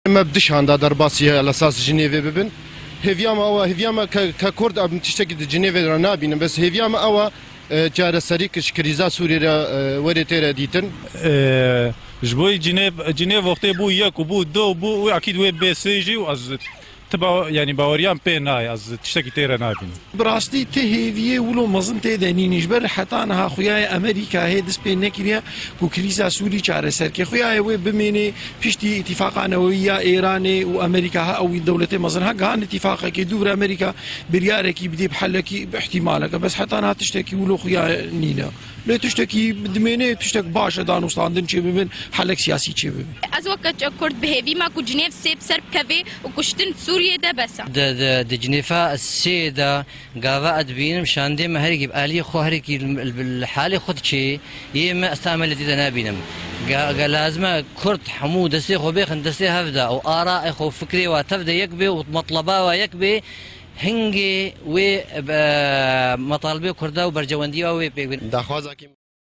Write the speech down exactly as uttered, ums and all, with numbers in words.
Me bi dişan da derbasî li esas Cinêvê bibin. Hêviya me ew e, hêviya me ke, ke Kurd em tiştekî di Cinêvê re nabînin. Bes hêviya me ew e, e, çareserî ki ji krîza Sûriyê re, e, werê tê re dîtin. E, ji bo Cinêv, Cinêv wextê bû yek û bû du û bû, wê akîd wê bê sê jî û ez ti baw-, yanî baweriyan pê nayê, ez tiştekî tê re nabînim. Bi rastî ti hêviyê wilo mezin tê de nînî. Ji ber heta niha xuya ye Amerîka hê dest pê nekiriye ku krîza Sûrî çareser ke. Xuya ye wê bimênê piştî îtîfaqa newewî ya Êranê û Amerîka ha ew dewletê mezin ha gihan îtîfaqekê dû vir Amerîka biryarekî bidê bi helekî bi ihtimaleke. Bes heta niha tiştekî wilo xuya nîne. Lê tiştekî dimênê tiştek baş e, danûstandin çê bibin, helek siyasî çê bibin. Ez wek keçek Kurd bi hêvî me ku Cinêv sê bi ser bikeve û kuştin Sûriyê de bes e. Di, di, di Cinêfa sê de gava ez dibînim şandê me herkî bi aliyê xwe herkî li, li, li halê xwe diçê, yê me ez ta emelê dî de nabînim. Ga, ga lazim e Kurd hemû destê xwe bêxin destê hev de û arayê xwe û fikrê wa tev de yek bê û metleba wa yek bê, hingê wê, e, metalibê Kurda û berjewendiya wê pêk bin. Daxwaza kî